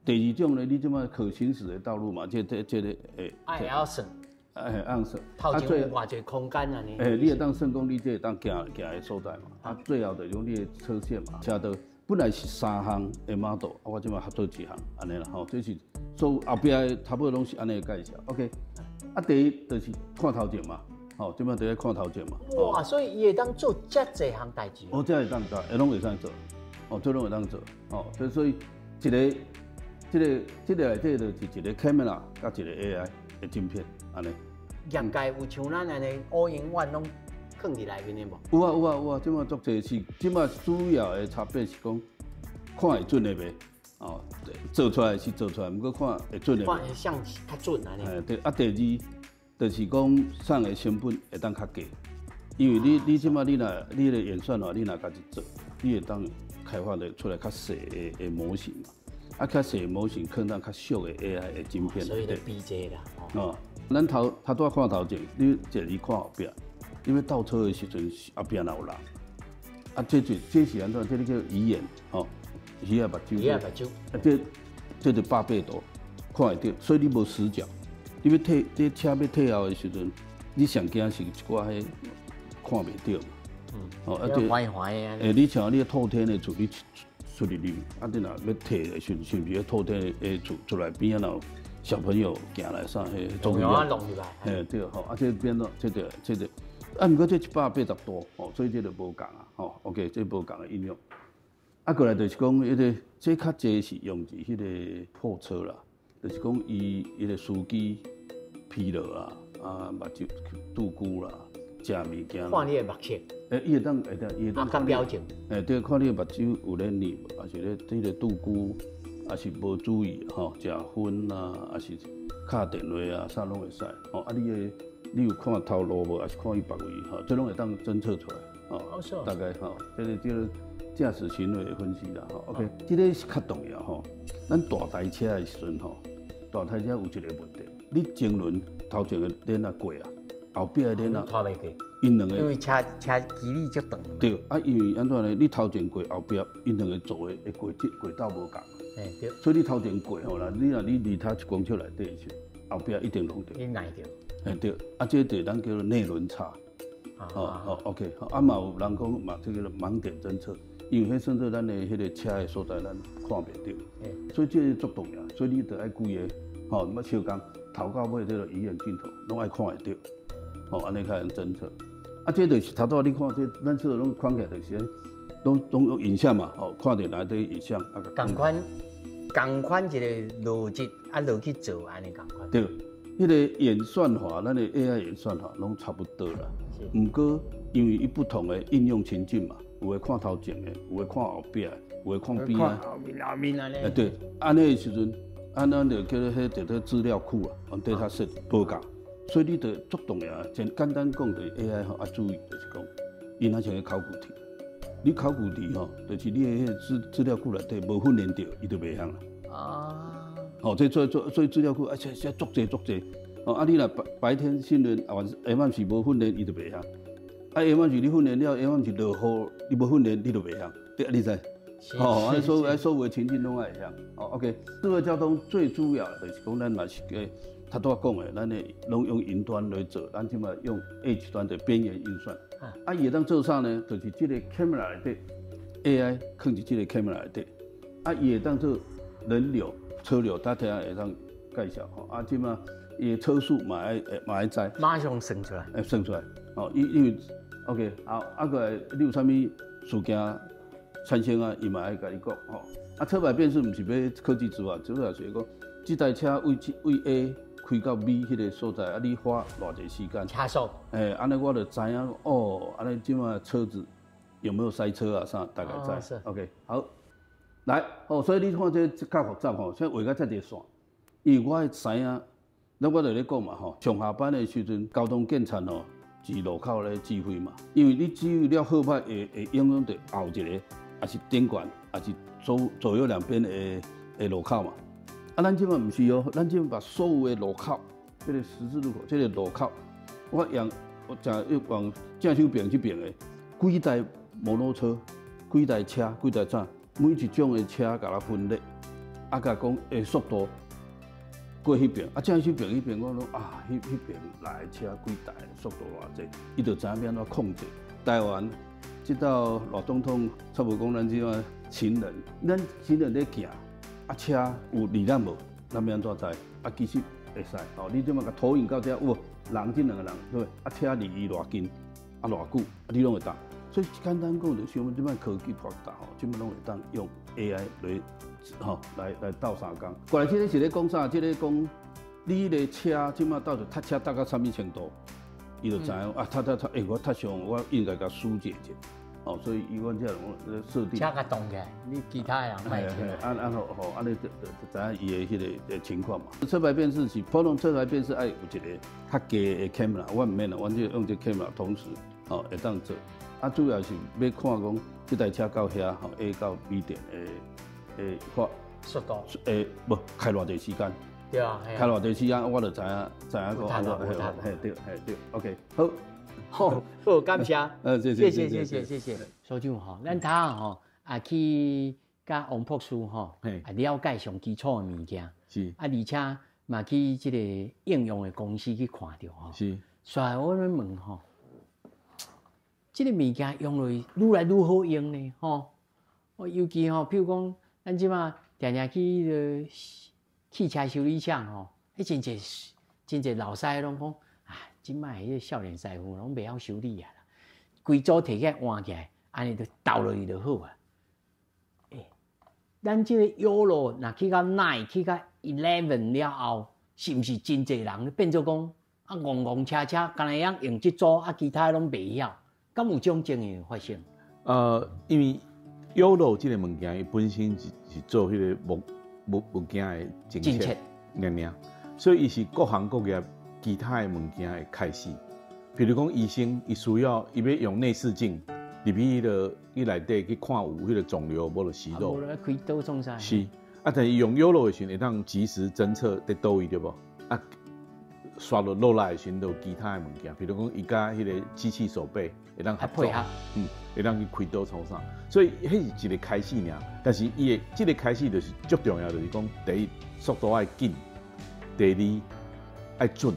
S4: 第二種呢，你這馬可行駛的道路嘛，這個欸。
S1: 愛會曉算。
S4: 愛會曉算。
S1: 頭前有偌濟空間啊？
S4: 欸，你會當算講，你這會當行行的所在嘛。啊，最後就是講你的車線嘛，車道。本來是三項的 model，啊，我這馬合做一項，按呢啦吼，這是所有後壁的差不多攏是按呢介紹。OK，啊，第一就是看頭前嘛，吼，這馬就咧看頭前嘛。
S1: 哇，所以伊會當做遮濟項代誌。
S4: 哦，這會當做，會攏會使做，哦，這攏會當做，哦，所以一個，這個內底就是一個 camera 佮一個 AI 的晶片，按呢。
S1: 業界有像咱按呢烏英萬攏囥佇內面的無？
S4: 有啊有啊有啊，這馬足濟是，這馬主要的差別是講，看會準的袂？哦，做出來是做出來，毋過看會準的袂？
S1: 看會像較準按呢。
S4: 欸對，啊第二，就是講啥个成本會當較低，因為你這馬你若你的演算法你若家己做，你會當開發的出來較細的模型嘛？啊，較細的模型可能較俗的 AI 的晶片。
S1: 所以就比這啦。
S4: 哦，咱頭頭拄仔看頭前，你一日看後壁。因為倒車的時陣，後壁若有人，啊，這是按怎？這个叫魚眼，吼，魚仔目睭。
S1: 魚仔目睭。
S4: 啊，這就180度，看會著，所以你無死角。你欲退，這車欲退後的時陣，你上驚是一寡彼看袂著嘛。
S1: 哦，啊，這。橫橫的。
S4: 欸，你像你透天的厝，你出去入，啊，你若欲退的時陣，是毋是透天的厝出來邊仔若有小朋友行來啥？彼
S1: 總要弄入來。
S4: 嘿，對，吼，啊，這變做這個這個。啊，毋過這180度，吼，所以這就無仝啊，吼，OK，這無仝的應用。啊，過來就是講，彼個這較濟是用佇彼個貨車啦，就是講伊彼個司機疲勞啊，啊，目睭度孤啦，食物件。
S1: 看你的目色。
S4: 欸，伊會當會當，伊會當。
S1: 啊，較標準。
S4: 欸，對，看你的目睭有咧睨無，抑是咧彼個度孤，抑是無注意吼，食薰啊，抑是敲電話啊，啥攏會使。吼，啊，你的。你有看頭路無？抑是看伊別位？吼，這攏會當偵測出來。吼，大概吼，這個叫駕駛行為的分析啦。吼，OK，這個是較重要吼。咱大台車的時陣吼，大台車有一個問題，你前輪頭前的鏈仔過啊，後壁的鏈仔
S1: 拖袂過。
S4: 𪜶兩個
S1: 因為車距離足長。
S4: 對，啊，因為按怎呢？你頭前過，後壁𪜶兩個做的軌跡軌道無仝。
S1: 欸對。
S4: 所以你頭前過吼啦，你若你離他1公尺內底的時，後壁一定攏著。
S1: 你揜著。
S4: 欸對，啊，這就咱叫做內輪差，哦哦，OK，啊嘛有人講嘛，這個盲點偵測，因為彼算做咱的彼個車的所在，咱看袂著，所以這個足重要，所以你著愛規个，吼，乜相共頭到尾這個魚眼鏡頭，攏愛看會著，吼，按呢較會偵測。啊，這就是頭拄仔你看這，咱這攏看起來就是，攏用影像嘛，吼，看著內底影像。
S1: 仝款，仝款一個邏輯，啊落去做按呢仝款。
S4: 對。彼個演算法，咱的 AI 演算法攏差不多啦。毋過因為伊不同的應用情境嘛，有的看頭前的，有的看後壁的，有的看邊仔。
S1: 後面後面按呢。
S4: 欸對，按呢的時陣，按咱就叫做彼叫做資料庫啊，data set 無仝。所以你著足重要，簡簡單講就是 AI 吼，啊注意就是講，伊若像咧考古題，你考古題吼，就是你的彼個資料庫內底無訓練著，伊就袂曉啦。吼，這做做所以資料庫啊，這這足濟足濟。哦，啊，你若白白天訓練，啊，晚下暗時無訓練，伊就袂曉。啊，下暗時你訓練了，下暗時落雨，你無訓練，你就袂曉。對，你知？吼，啊，所有的情境攏愛會曉。哦，OK，智慧交通最主要就是講，咱嘛是個頭拄仔講的，咱的攏用雲端來做，咱這馬用 Edge 端的邊緣運算。啊，伊會當做啥呢？就是這個 camera 內底 AI 囥佇這個 camera 內底，啊，伊會當做人流、車流，大家會當介紹吼。啊，這馬伊的車速嘛愛嘛愛知，
S1: 馬上算出來，
S4: 會算出來。哦，因為 OK，好，啊過來你有啥物事件產生啊？伊嘛愛共你講吼。啊，車牌辨識毋是欲科技執法，主要是講這台車位位 A 開到 B 彼個所在，啊，你花偌濟時間？
S1: 車速。
S4: 欸，按呢我就知影哦，按呢這馬車子有沒有塞車啊？啥大概知。OK，好，來，哦，所以你看這較複雜吼，所以畫甲遮濟線，因為我會知影，那我就咧講嘛吼，上下班的時陣，交通警察吼佇路口咧指揮嘛，因為你指揮了好歹會會影響著後一個，抑是頂懸，抑是左左右兩邊的的路口嘛。啊，咱這馬毋是哦，咱這馬把所有的路口，這個十字路口，這個路口，我用我誠用正手邊這邊的幾台摩托車、幾台車、幾台啥，每一種的車共它分類，啊，共講的速度過彼邊，啊，正手邊彼邊我講啊，彼彼邊來的車幾台，速度偌濟，伊就知影欲按怎控制。台灣這道賴總統差不多講咱這馬行人，咱行人咧行。啊，車有離咱無？咱欲按怎知？啊，其實會使哦。你這馬共投影到遮有無？人這兩個人對不對？啊，車離伊偌近，啊偌久，啊你攏會當。所以簡單講就是講，這擺科技發達吼，這擺攏會當用 AI 來吼來來鬥相共。過來這個是咧講啥？這個講你的車這擺到底塞車塞到啥物程度？伊就知影啊，塞塞塞，欸，我塞傷，我應該共疏解者。哦，所以伊阮這種設定，
S1: 車較動起來，你其他的人莫聽。
S4: 按按吼吼，按呢就就知影伊的彼個情況嘛。車牌辨識是普通車牌辨識愛有一個較低的 camera，我毋免啦，阮就用這 camera 同時吼會當做。啊，主要是欲看講這台車到遐吼 A 到 B 點的的發
S1: 速度，
S4: 欸，無開偌濟時間。
S1: 對啊，
S4: 開偌濟時間，我就知影知影講，嘿嘿對嘿對，OK 好。
S1: 好，好，感謝，
S4: 謝謝，
S1: 謝謝，謝謝，謝謝。所長吼，咱頭吼啊去佮王博士吼啊了解上基礎的物件，啊，而且嘛去這個應用的公司去看著吼，所以我欲問吼，這個物件用落愈來愈好用呢，吼。尤其吼，譬如講，咱這馬定定去彼个汽車修理廠吼，彼真濟真濟老師攏講。這擺彼個少年師傅攏袂曉修理啊啦，規組提起來換起來，按呢就鬥落去就好啊。欸，咱這個 YOLO 若去到 9 去到 11 了後，是毋是真濟人變做講啊戇戇車車，敢若會曉用這組啊，其他攏袂曉，敢有這種情形發生？
S2: 因為 YOLO 這個物件，伊本身是是做彼個物物物件的偵測，爾爾，所以伊是各行各業其他的物件的開始。比如講，醫生伊需要伊欲用內視鏡入去彼個伊內底去看有彼個腫瘤無就息肉。
S1: 開刀創啥？
S2: 是啊，但是用 YOLO 的時陣，會當即時偵測佇佗位對無？啊，刷落落來的時陣，就有其他的物件，比如講伊佮彼個機器手臂會當合作，
S1: 配合，
S2: 會當去開刀創啥。所以彼是一個開始爾。但是伊的這個開始就是足重要，就是講第一速度愛緊，第二愛準。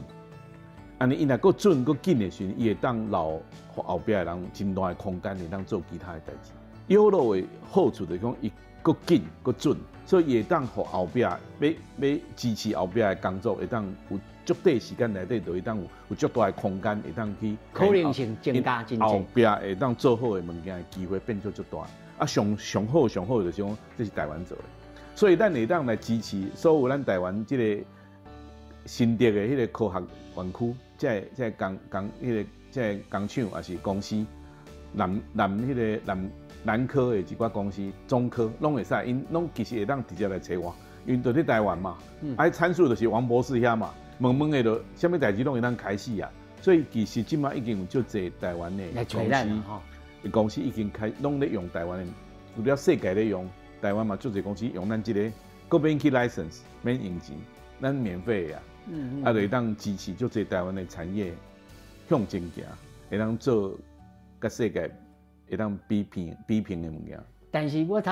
S2: 按呢，伊若閣準閣緊的時陣，伊會當留予後壁的人真大的空間，會當做其他的代誌。YOLO 的好處就是講，伊閣緊閣準，所以伊會當予後壁欲欲支持後壁的工作，會當有足短時間內底，就會當有有足大的空間，會當去
S1: 可能性增加真濟。
S2: 後壁會當做好的物件的機會變做足大。啊，上上好上好就是講，這是台灣做的，所以咱會當來支持所有咱台灣這個新竹的彼個科學園區，這個這個工工彼個這個工廠抑是公司，南南彼個南南科的一寡公司，中科攏會使，𪜶攏其實會當直接來揣我，因為都佇台灣嘛，啊，參數就是王博士遐嘛，问问的就啥物代誌攏會當開始啊。所以其實這馬已經有足濟台灣的公司，公司已經開攏咧用台灣的，除了世界咧用，台灣嘛足濟公司用咱這個，閣免去 license，免用錢，咱免費的啊，啊，就會當支持足濟台灣的產業向前行，會當做佮世界會當比拼比拼的物件。
S1: 但是我頭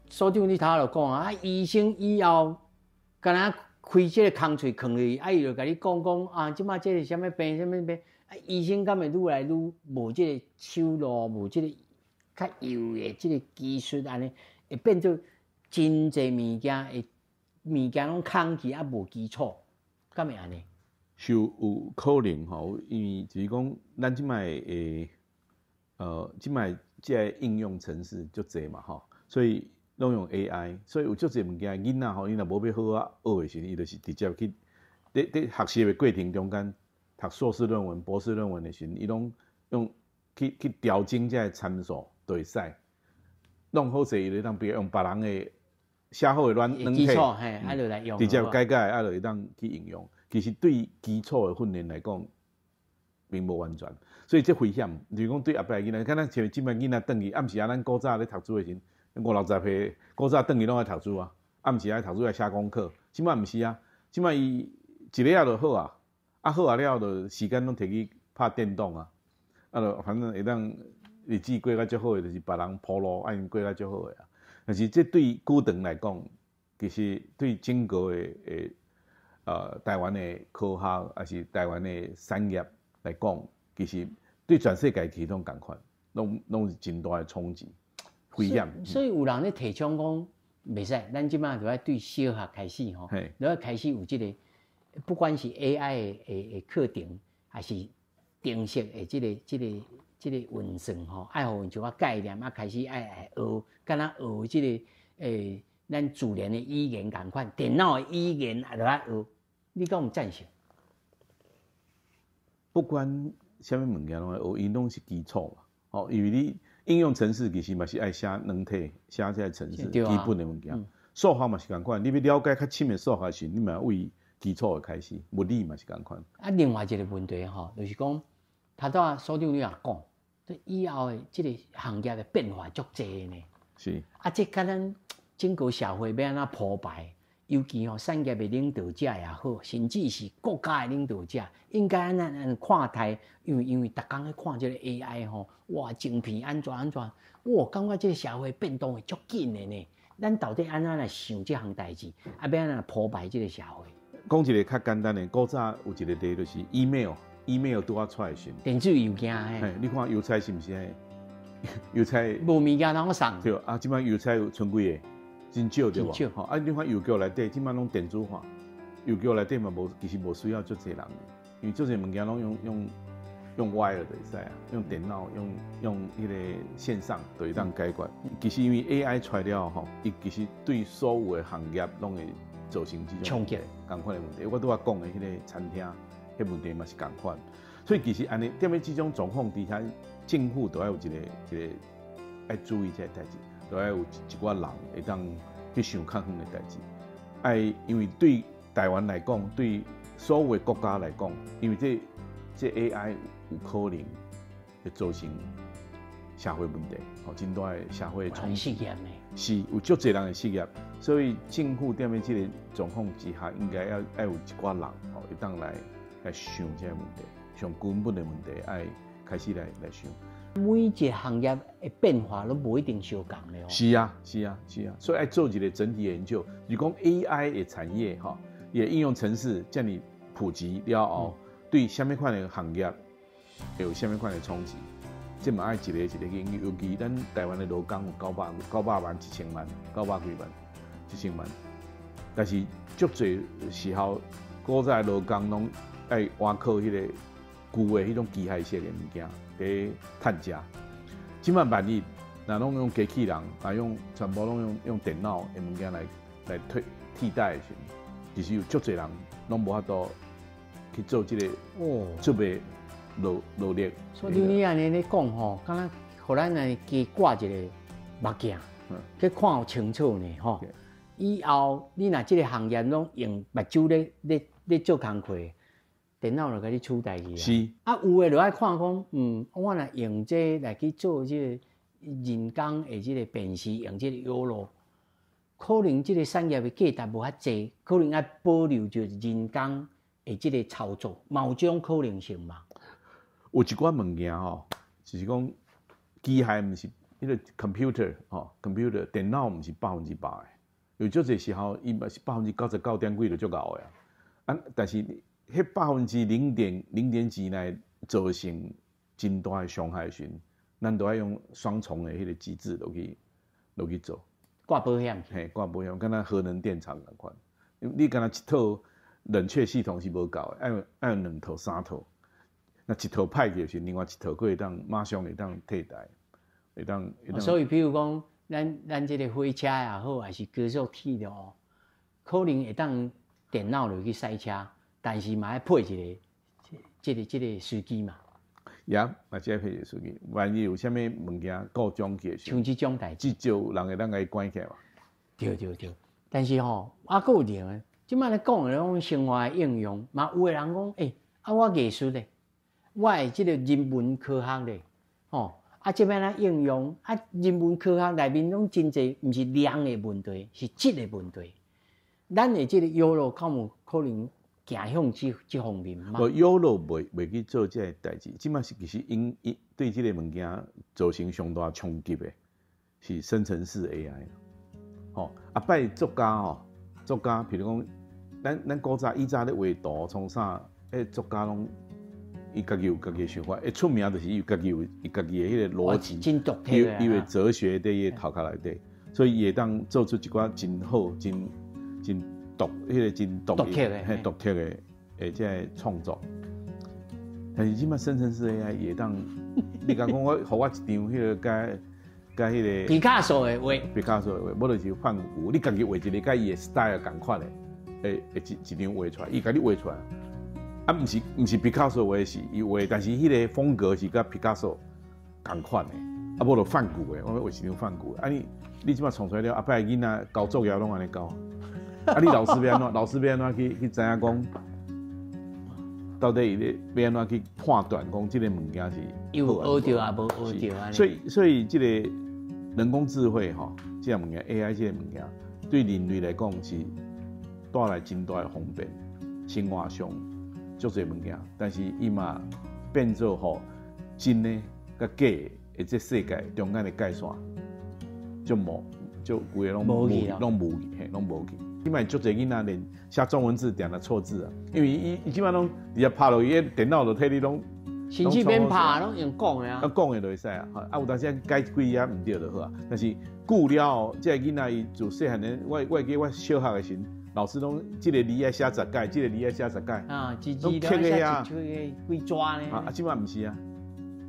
S1: 所長你頭就講啊，醫生以後敢若開這個空喙囥落去，啊，伊就共你講講啊，這馬這個啥物病，啥物病，啊，醫生敢會愈來愈無這個手路，無這個較幼的這個技術按呢，會變做真濟物件，會物件攏空去啊，無基礎，敢會按呢？
S2: 是有可能吼，因為就是講，咱這擺的這擺這個應用程式足濟嘛吼，所以攏用 AI，所以有足濟物件，囡仔吼，伊若無欲好好學的時陣，伊就是直接去佇學習的過程中間，讀碩士論文、博士論文的時陣，伊攏用去調整這個參數，就會使弄好勢，伊就當比如用別人的寫好的軟
S1: 體，基礎嘿，啊就來用，
S2: 直接改改，啊就會當去應用。其實對基礎的訓練來講，並無完全，所以這危險，就是講對後擺囡仔，敢若像這擺囡仔轉去，暗時啊，咱古早咧讀書的時陣，五六十歲，古早轉去攏愛讀書啊，暗時愛讀書愛寫功課，這擺毋是啊，這擺伊一个仔就好啊，啊好啊了後就時間攏摕去拍電動啊，啊就反正會當日子過較足好的，就是別人鋪路，啊𪜶過較足好的啊。但是這對古長來講，其實對整個的台灣的科學，抑是台灣的產業來講，其實對全世界其實攏仝款，攏是真大的衝擊，危險。
S1: 所以有人咧提倡講，袂使，咱這擺就愛對小學開始吼，就愛開始有這個，不管是 AI 的課程，還是程式的這個運算吼，愛予𪜶一寡概念，啊開始愛學，敢若學這個咱自然的語言仝款，電腦的語言也著愛學，你敢有贊成？
S2: 不管啥物物件攏愛學，伊攏是基礎嘛。吼，因為你應用程式其實嘛是愛寫軟體，寫這個程式基本的物件。數學嘛是仝款，你欲了解較深的數學時，你嘛為基礎的開始，物理嘛是仝款。
S1: 啊，另外一個問題吼，就是講，頭拄仔所長你也講，這以後的這個行業的變化足濟呢。
S2: 是。
S1: 啊，這佮咱整個社會欲按怎鋪排？尤其吼產業的領導者也好，甚至是國家的領導者，應該按怎按看待？因為逐工咧看這個 AI 吼，哇，晶片按怎按怎，哇，感覺這個社會變動會足緊的呢。咱到底按怎來想這項代誌？啊，欲按怎鋪排這個社會？
S2: 講一個較簡單的，古早有一個例就是 email，email 拄仔出來時，
S1: 電子郵件嘿。
S2: 你看郵差是毋是？郵差
S1: 無物件通送。
S2: 對啊，這擺郵差有賰幾個？真少對無？吼啊！你看郵局內底，這擺攏電子化，郵局內底嘛無，其實無需要足濟人，因為足濟物件攏用 wire 就會使啊，用電腦，用彼個線上就會當解決。其實因為 AI 出來了吼，伊其實對所有的行業攏會造成這種
S1: 衝擊，
S2: 仝款的問題。我拄仔講的彼個餐廳，彼問題嘛是仝款。所以其實按呢，踮咧這種狀況底下，政府都愛有一個愛注意這個代誌。都愛有一寡人會當去想較遠的代誌，愛因為對台灣來講，對所有的國家來講，因為這 AI 有可能會造成社會問題，吼，真大的社會衝擊。
S1: 失業呢？
S2: 是有足濟人會失業，所以政府踮咧這個狀況之下，應該要愛有一寡人吼，會當來想這個問題，上根本的問題，愛開始來想。
S1: 每一個行業的變化攏無一定相仝的哦。
S2: 是啊，是啊，是啊，所以愛做一個整體研究。如講 AI 的產業吼，伊的應用程式遮爾普及了後，對啥物款的行業會有啥物款的衝擊？這嘛愛一個一個去研究。尤其咱台灣的勞工有900萬、1000萬、900幾萬、1000萬，但是足濟時候，古早的勞工攏愛倚靠彼個舊的彼種機械式的物件。佇趁食，這擺萬一若攏用機器人，啊用全部攏用電腦的物件來替代的時陣，其實有足濟人攏無法度去做這個出賣勞力。
S1: 所以你按呢咧講吼，敢若予咱來加掛一個目鏡，去看有清楚呢吼。以後你若這個行業攏用目睭咧咧咧做工課，電腦就共你取代去啊。啊，有的就愛看講，我若用這來去做這個人工的這個辨識，用這個 YOLO，可能這個產業的價值無遐濟，可能愛保留著人工的這個操作，嘛有這種可能性嘛。
S2: 有一寡物件吼，就是講機械毋是彼個 computer 吼，computer 電腦毋是100%的，有足濟時候伊嘛是99點幾就足𠢕的啊。啊，但是彼百分之零點零點幾來造成真大的傷害時，咱都愛用雙重的彼個機制落去做。
S1: 掛保險。
S2: 嘿，掛保險，敢若核能電廠仝款，你敢若一套冷卻系統是無夠的，愛有兩套、三套。那一套歹去時，另外一套閣會當馬上會當替代，會當會當。
S1: 所以，比如講，咱這個火車也好，還是高速鐵路，可能會當電腦落去駛車，但是嘛愛配一個這個司機嘛。
S2: 也嘛是愛配一個司機，萬一有啥物物件故障去的時，
S1: 像這種代誌，
S2: 至少有人會當共伊關起來嘛。
S1: 對對對，但是吼，啊，閣有另個，這擺咧講的攏生活的應用，嘛有的人講，欸，啊，我藝術咧，我的這個人文科學咧，吼，啊，這擺咧應用，啊，人文科學內面攏真濟，毋是量的問題，是質的問題。咱的這個 YOLO 敢有可能行向這方面嗎？
S2: 無 YOLO 袂去做這個代誌，這擺是其實𪜶伊對這個物件造成上大衝擊的，是生成式 AI。吼，啊，擺作家吼，作家，譬如講，咱古早以早咧畫圖創啥，彼作家攏伊家己有家己的想法，會出名就是伊家己有伊家己的彼個邏輯，
S1: 真獨特
S2: 伊的哲學佇伊的頭殼內底，所以伊會當做出一寡真好、真真獨、彼個真獨
S1: 特的、
S2: 嘿獨特的的這個創作。但是這擺生成式 AI 會當，你敢講我，予我一張彼個佮佮彼個
S1: 畢卡索的畫，
S2: 畢卡索的畫，無就是梵谷，你家己畫一個佮伊的 style 仝款的，會會一一張畫出來，伊共你畫出來。啊，毋是畢卡索畫是伊畫，但是彼個風格是佮畢卡索仝款的。啊，無就梵谷的，我欲畫一張梵谷。啊你你這擺創出來了，後擺囡仔交作業攏按呢交。啊，你老師欲按怎？老師欲按怎去知影講？到底伊咧欲按怎去判斷講這個物件是
S1: 有學著抑無學著。
S2: 所以這個人工智慧吼，這個物件 AI 這個物件，對人類來講是帶來真大的方便，生活上足濟物件，但是伊嘛變做吼真的佮假的這世界中間的界線，就無就規个攏
S1: 無去
S2: 攏無去，嘿，攏無去。這擺足濟囡仔連寫中文字定定錯字啊，因為伊伊這擺攏直接拍落去，電腦就替你攏，
S1: 甚至免拍，攏用講的啊。
S2: 啊，講的就會使啊，啊有當時改幾字毋對就好啊。但是久了後，這个囡仔伊自細漢咧，我會記我小學的時陣，老師攏這個字愛寫十擺，這個字愛寫十擺，
S1: 啊，一字都愛寫一幾紙呢。
S2: 啊，這擺毋是啊，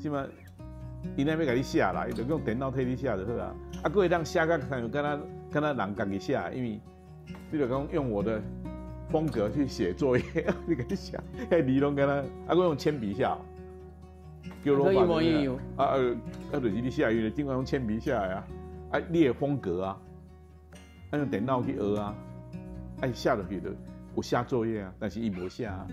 S2: 這擺伊若欲共你寫啦，伊就用電腦替你寫就好啊。啊，閣會當寫甲親像敢若敢若人家己寫，因為你就講用我的風格去寫作業，你共寫，彼字攏敢若，啊，閣用鉛筆寫，叫老闆啊啊啊，就是你寫，因為頂懸用鉛筆寫的啊，啊，你的風格啊，啊用電腦去學啊，啊寫落去就有寫作業啊，但是伊無寫啊，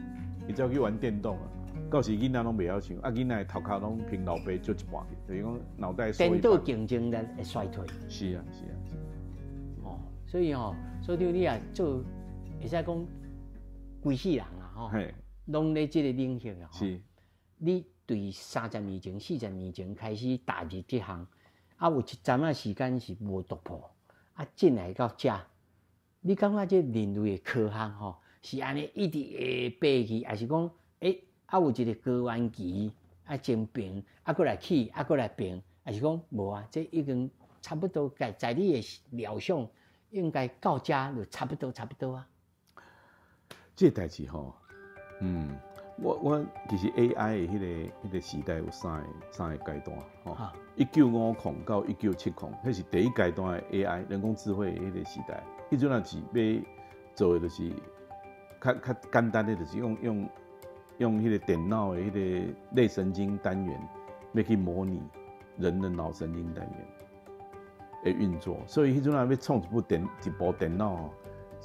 S2: 伊走去玩電動啊，到時囡仔攏袂曉想，啊囡仔的頭殼攏憑老爸借一半去，就是講腦袋
S1: 電腦競爭力會衰退。
S2: 是啊，是啊。
S1: 哦，所以吼，所以你也做，會使講規世人啊，吼，攏咧這個領域啊。
S2: 是。
S1: 你對30年前、40年前開始踏入這行，啊，有一陣仔時間是無突破，啊，進來到這，你感覺這人類的科學吼，是按呢一直會爬去，還是講，欸，啊有一個高原期，啊真平，啊閣來起，啊閣來平，還是講無啊？這已經差不多，在你的料想，應該到這就差不多，差不多啊。
S2: 這個代誌吼，我其實 AI 的彼個時代有三個階段吼，1950到1970，彼是第一階段的 AI 人工智慧的彼個時代。彼陣仔是欲做的就是較簡單的，就是用彼個電腦的彼個類神經單元，欲去模擬人的腦神經單元的運作。所以彼陣仔欲創一部電腦，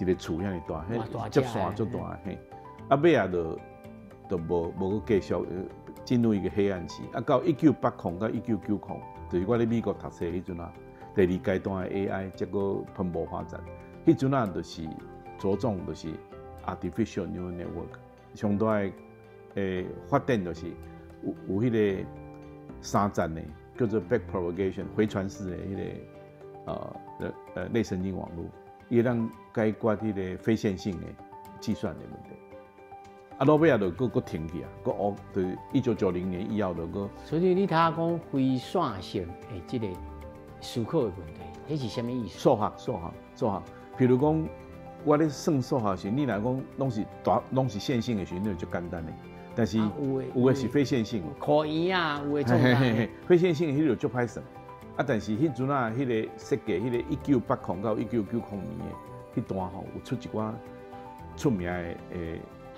S2: 一個厝遐爾大，彼接線足大嘿。啊，尾仔就無閣繼續進入一個黑暗期。啊，到1980到1990，就是我咧美國讀冊彼陣啊，第二階段的 AI 才閣蓬勃發展。彼陣啊，就是著重就是 artificial neural network，上大的發展就是有彼個三層的，叫做 back propagation 回傳式的彼個類神經網路，伊會當解決彼個非線性的計算的問題。啊，落尾仔就閣停去啊，閣哦，就是1990年以後就閣。
S1: 所以你頭仔講非線性的這個思考的問題，彼是啥物意思？
S2: 數學、數學、數學。譬如講，我咧算數學時，你若講攏是大，攏是線性的時，你就足簡單的。但是有的是非線性，
S1: 可以啊，有的做
S2: 非線性的彼個就足歹算。啊，但是彼陣啊，彼個設計，彼個1980到1990年的彼段吼，有出一寡出名的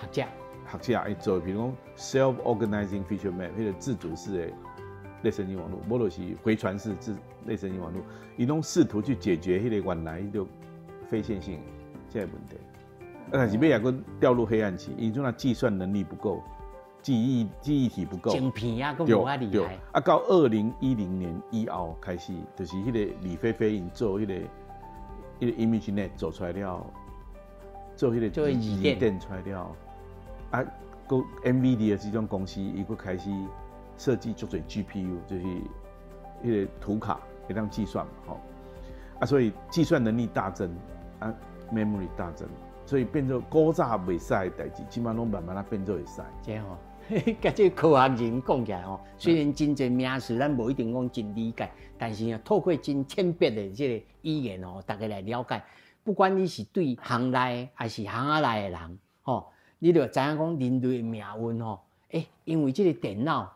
S1: 學者。
S2: 學者伊做，譬如講 self-organizing feature map，彼個自組式的類神經網路，無就是回傳式自類神經網路，伊攏試圖去解決彼個原來彼個非線性這個問題。啊，但是尾仔閣掉入黑暗期，因陣啊計算能力不夠，記憶體不夠，
S1: 晶片啊，閣無遐厲害。
S2: 啊，到2010年以後開始，就是彼個李飛飛𪜶做彼個 ImageNet 做出來了，做彼個字典出來了。啊，閣 NVIDIA 這種公司，伊閣開始設計足濟 GPU，就是彼個圖卡會當計算嘛，吼。啊，所以計算能力大增，啊，memory 大增，所以變做古早袂使的代誌，這馬攏慢慢仔變做會使。
S1: 這吼，佮這個科學人講起來吼，雖然真濟名詞咱無一定講真理解，但是啊，透過真淺白的這個語言吼，大家來了解。不管你是對行內還是行仔內的人，吼，你就知影講人類的命運吼，欸，因為這個電腦，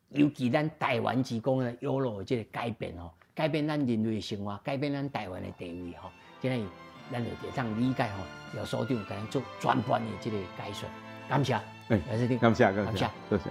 S1: 尤其咱台灣之講的 YOLO 的這個改變吼，改變咱人類的生活，改變咱台灣的地位吼，這個咱就會當理解吼，姚所長共咱做專門的這個解說，感謝，
S2: 欸，感謝，感謝，多謝。